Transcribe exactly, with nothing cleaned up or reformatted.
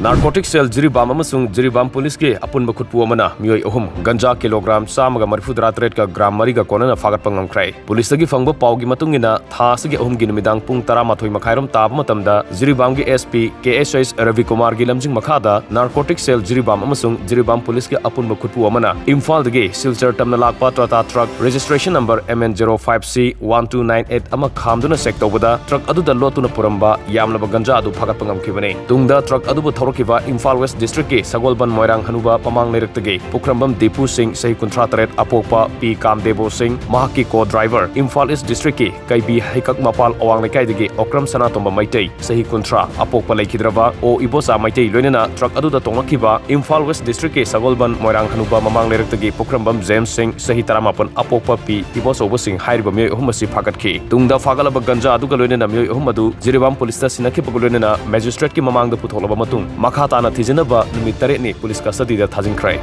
ꯅꯥꯔꯀꯣꯇꯤꯛ ꯁꯦꯜ ꯖꯤꯔꯤꯕꯥꯝ ꯑꯃꯁꯨꯡ ꯖꯤꯔꯤꯕꯥꯝ ꯄꯨꯂꯤꯁꯀꯤ ꯑꯄꯨꯟꯕ ꯈꯨꯠꯄꯨ ꯑꯃꯅ ꯃꯤꯑꯣꯏ ꯑꯍꯨꯝ ꯒꯟꯖꯥ ꯀꯤꯂꯣꯒ꯭ꯔꯥꯝ ꯆꯥꯝꯃꯒ ꯃꯔꯤꯐꯨꯇꯔꯥ ꯇꯔꯦꯠꯀ ꯒ꯭ꯔꯥꯝ ꯃꯔꯤꯒ ꯀꯣꯟꯅꯅ ꯐꯥꯒꯠꯄ ꯉꯝꯈ꯭ꯔꯦ꯫ ꯄꯨꯂꯤꯁꯇꯒꯤ ꯐꯪꯕ ꯄꯥꯎꯒꯤ ꯃꯇꯨꯡ ꯏꯟꯅ, ꯊꯥ ꯑꯁꯤꯒꯤ ꯑꯍꯨꯝꯒꯤ ꯅꯨꯃꯤꯗꯥꯡ ꯄꯨꯡ ꯇꯔꯥꯃꯥꯊꯣꯏ ꯃꯈꯥꯏꯔꯣꯝ ꯇꯥꯕ ꯃꯇꯝꯗ ꯖꯤꯔꯤꯕꯥꯝꯒꯤ ꯑꯦꯁ ꯄꯤ ꯀꯦ ꯑꯦꯁ ꯑꯩꯆ ꯔꯕꯤꯀꯨꯃꯥꯔꯒꯤ ꯂꯝꯖꯤꯡ ꯃꯈꯥꯗ ꯅꯥꯔꯀꯣꯇꯤꯛ ꯁꯦꯜ ꯖꯤꯔꯤꯕꯥꯝ ꯑꯃꯁꯨꯡ ꯖꯤꯔꯤꯕꯥꯝ ꯄꯨꯂꯤꯁꯀꯤ ꯑꯄꯨꯟꯕ ꯈꯨꯠꯄꯨ ꯑꯃꯅ ꯏꯝꯐꯥꯜꯗꯒꯤ ꯁꯤꯜꯆꯔ ꯇꯝꯅ ꯂꯥꯛꯄ Tata truck registration number M N zero five C one two nine eight ꯑꯃ ꯈꯥꯝꯗꯨꯅ ꯆꯦꯛ ꯇꯧꯕꯗ, ꯇ꯭ꯔꯛ ꯑꯗꯨꯗ ꯂꯣꯠꯇꯨꯅ ꯄꯨꯔꯝꯕ ꯌꯥꯝꯂꯕ ꯒꯟꯖꯥ ꯑꯗꯨ ꯐꯥꯒꯠꯄ ꯉꯝꯈꯤꯕꯅꯤ꯫ ꯇꯨꯡꯗ ꯇ꯭ꯔꯛ ꯑꯗꯨꯕꯨ ꯊꯧꯔꯛꯈꯤꯕ ꯏꯝꯐꯥꯜ ꯋꯦꯁ ꯗꯤꯁꯇ꯭ꯔꯤꯛꯀꯤ ꯁꯒꯣꯜꯕꯟ ꯃꯣꯏꯔꯥꯡ ꯍꯅꯨꯕ ꯃꯃꯥꯡ ꯂꯩꯔꯛꯇꯒꯤ ꯄꯨꯈ꯭ꯔꯝꯕꯝ ꯗꯤꯄꯨ ꯁꯤꯡ, ꯆꯍꯤ ꯀꯨꯟꯊ꯭ꯔꯥ ꯇꯔꯦꯠ, ꯑꯄꯣꯛꯄ ꯄꯤ ꯀꯥꯝꯗꯦꯕꯣ ꯁꯤꯡ, ꯃꯍꯥꯛꯀꯤ ꯀꯣ ꯗ꯭ꯔꯥꯏꯚꯔ, ꯏꯝꯐꯥꯜ ꯏꯁ ꯗꯤꯁꯇ꯭ꯔꯤꯛꯀꯤ ꯀꯩꯕꯤ ꯍꯩꯀꯛ ꯃꯄꯥꯜ ꯑꯋꯥꯡ ꯂꯩꯀꯥꯏꯗꯒꯤ ꯑꯣꯀ꯭ꯔꯝ ꯁꯅꯥꯇꯣꯝꯕ ꯃꯩꯇꯩ, ꯆꯍꯤ ꯀꯨꯟꯊ꯭ꯔꯥ, ꯑꯄꯣꯛꯄ ꯂꯩꯈꯤꯗ꯭ꯔꯕ ꯑꯣ ꯏꯕꯣꯆꯥ ꯃꯩꯇꯩ, ꯂꯣꯏꯅꯅ ꯇ꯭ꯔꯛ ꯑꯗꯨꯗ ꯇꯣꯡꯂꯛꯈꯤꯕ ꯏꯝꯐꯥꯜ ꯋꯦꯁ ꯗꯤꯁꯇ꯭ꯔꯤꯛꯀꯤ ꯁꯒꯣꯜꯕꯟ ꯃꯣꯏꯔꯥꯡ ꯍꯅꯨꯕ ꯃꯃꯥꯡ ꯂꯩꯔꯛꯇꯒꯤ ꯄꯨꯈ꯭ꯔꯝꯕꯝ ꯖꯦꯝꯁ ꯁꯤꯡ, ꯆꯍꯤ ꯇꯔꯥꯃꯥꯄꯟ, ꯑꯄꯣꯛꯄ ꯄꯤ ꯏꯕꯣꯆꯧꯕ ꯁꯤꯡ ꯍꯥꯏꯔꯤꯕ ꯃꯤꯑꯣꯏ ꯑꯍꯨꯝ ꯑꯁꯤ ꯐꯥꯒꯠꯈꯤ꯫ ꯇꯨꯡꯗ ꯐꯥꯒꯠꯂꯕ ꯒꯟꯖꯥ ꯑꯗꯨꯒ ꯂꯣꯏꯅꯅ ꯃꯤꯑꯣꯏ ꯑꯍꯨꯝ ꯑꯗꯨ ꯖꯤꯔꯤꯕꯥꯝ ꯄꯨꯂꯤꯁꯇ ꯁꯤꯟꯅꯈꯤꯕꯒ ꯂꯣꯏꯅꯅ ꯃꯦꯖꯤꯁꯇ꯭ꯔꯦꯠꯀꯤ ꯃꯃꯥꯡꯗ ꯄꯨꯊꯣꯛꯂꯕ ꯃꯇꯨꯡ, ꯃꯈꯥ ꯇꯥꯅ ꯊꯤꯖꯤꯟꯅꯕ ꯅꯨꯃꯤꯠ ꯇꯔꯦꯠꯅꯤ ꯄꯨꯂꯤꯁ ꯀꯁꯇꯗꯤꯗ ꯊꯥꯖꯤꯟꯈ꯭ꯔꯦ꯫